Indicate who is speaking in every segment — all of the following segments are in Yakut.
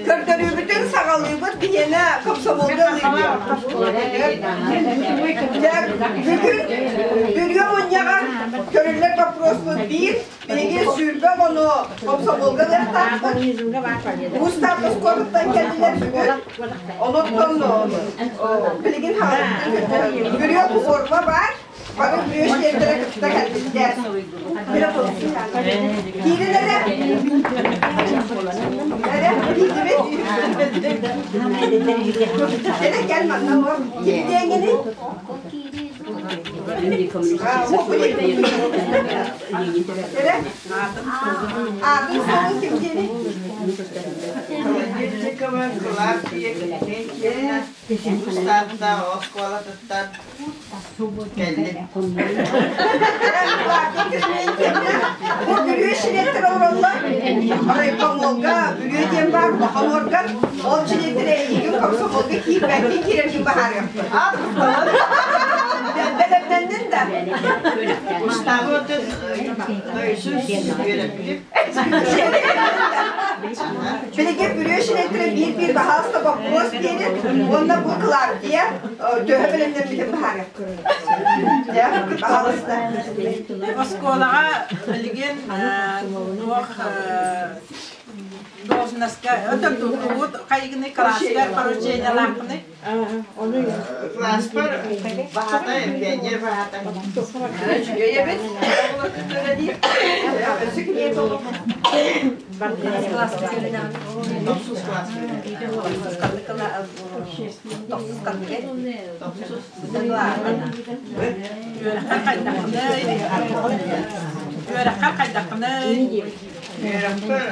Speaker 1: Көрдөрүүбүтүн саҕалыыбыт биһиэнэ комсомолга Бүгүн бүрүө мунньаҕар көрүллэр боппуруоспут биир Биһиги 20 ону комсомолга ылыахтаахпыт. Уустаах оскуолаттан кэллилэр бүгүн. Онуттан билигин бүрүө форма баар. Бары бүрүө чилиэттэрэ кытта кэлбиттэр. Киирин эрэ. Эрэ, киирдибит. Кэлэ кэл манна олор. Ким диэҥҥиний? Аатын суолун ким диэний?
Speaker 2: Летчикова Клавдия Климентьевна Устааттаах оскуолатыттан кэллим.
Speaker 1: Клавдия Климентьевна бу Бүлүү чилиэттэрэ олороллор. Райкомолга Бүлүү диэн баар улахан уорган. Ол чилиэттэрэ эйигин комсомолга киирбэккин киирэргин баһаарыахпыт. Бэлэмнэннин да?
Speaker 2: Устаабытын Иисус үөрэппит.
Speaker 1: Билигин Бүрүө чилиэттэрэ биир-биир баһаалыста боппуруос биэрин уонна бу Клавдия төһө бэлэмнэммитин баһаарыахпыт. Баһаалыста.
Speaker 2: Оскуолаҕа билигин туох должностка өтөр тутугут хайыгыный класстар поручениялаахпыный? Класспар баһата пионер баһата.
Speaker 1: Үчүгэй эбит. Өссө кимиэ
Speaker 2: Тохсус класс. Тохсус. Үөрэххэ хайдаххыный? Үөрэххэ хайдаххыный? Үөрэхпэр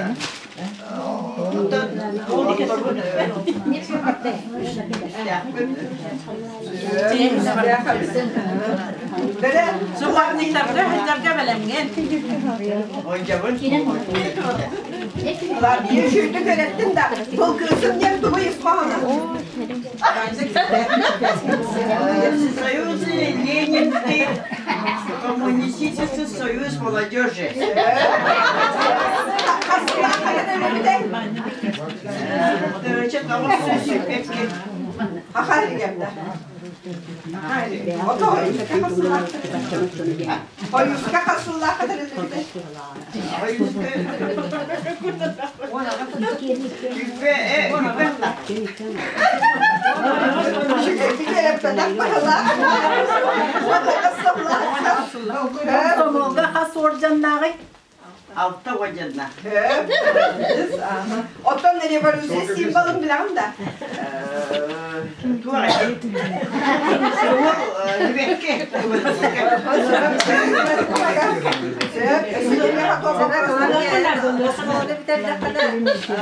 Speaker 2: Субботниктарга сылдьарга бэлэмҥин.
Speaker 1: Клавдия сүүрдүк үөрэттин да, бұл кыысым диэн тугу ис хоһооно?
Speaker 2: Союз Ленинский Коммунистический союз молодежи. Короче,
Speaker 1: Ойуска хасыллаах кытарыллыбыта.
Speaker 3: Комсомолга хас уордьаннааҕый?
Speaker 2: Алта уордьанна.
Speaker 1: Оттон революция символын билэҕин да?
Speaker 2: Туох Суол түбэкке.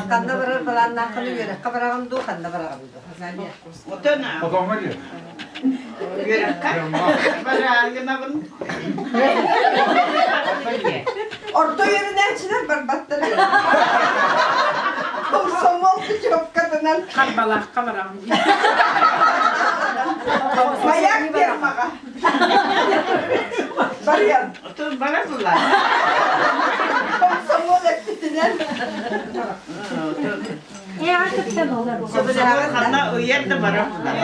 Speaker 4: Ханна барар балааннааххын үөрэххэ бараҕын дуу, ханна бараҕын дуу?
Speaker 2: Отон үөрэххэ барааргынабын.
Speaker 1: Орто үөрэнээччилэр барбаттар. Комсомол путевкатынан
Speaker 3: Харбалаахха бараҕын.
Speaker 1: Маяк фермаҕа. Барыам.
Speaker 2: Отон бара булар.
Speaker 1: Комсомол эппитинэн.
Speaker 2: Ханна ыйар да бара булар.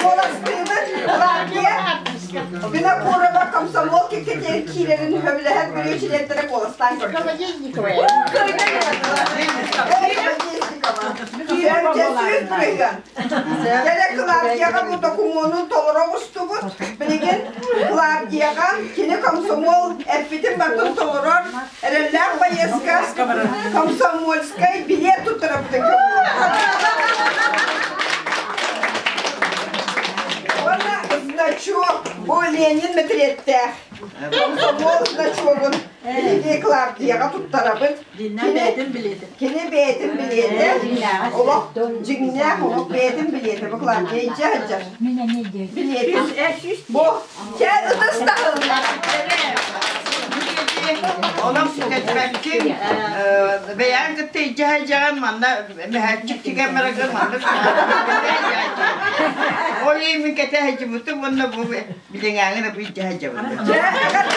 Speaker 1: Куоластыыбыт Клавдия Винокурова комсомол кэккэтигэр киирэрин сөбүлэһэр бүрүөчүлэрдэрэ куоластаан көрдү.
Speaker 2: Колодезникова.
Speaker 1: Сүүс бырыһыан. Кэлэ Клавдияҕа бу докумуонун толоро оҕустубут. Билигин Клавдияҕа кини комсомол эппитин барытын толорор эрэллээх байыаска комсомольскай билиэт туттарабытын Уонна значок бу Ленин мэтириэттээх. Комсомол значогун биһиги Клавдияҕа туттарабыт.
Speaker 2: Дьиҥнээх бэйэтин билиэтэ.
Speaker 1: Кини бэйэтин билиэтэ. Олох дьиҥнээх олох бэйэтин билиэтэ. Бу Клавдия илдьэ сылдьар. Билиэтин. Бу чэ ытыс таһыллар.
Speaker 5: Онон сүтэрбэккин, бэйэҥ кытта илдьэ сылдьаҕын, манна мөһөөччүк тигэн барагын, манна Ол иһин мин кэтэ сылдьыбытым уонна бу билиҥээҥи да бу илдьэ сылдьабын.
Speaker 1: Дьэ, эҕэрдэ.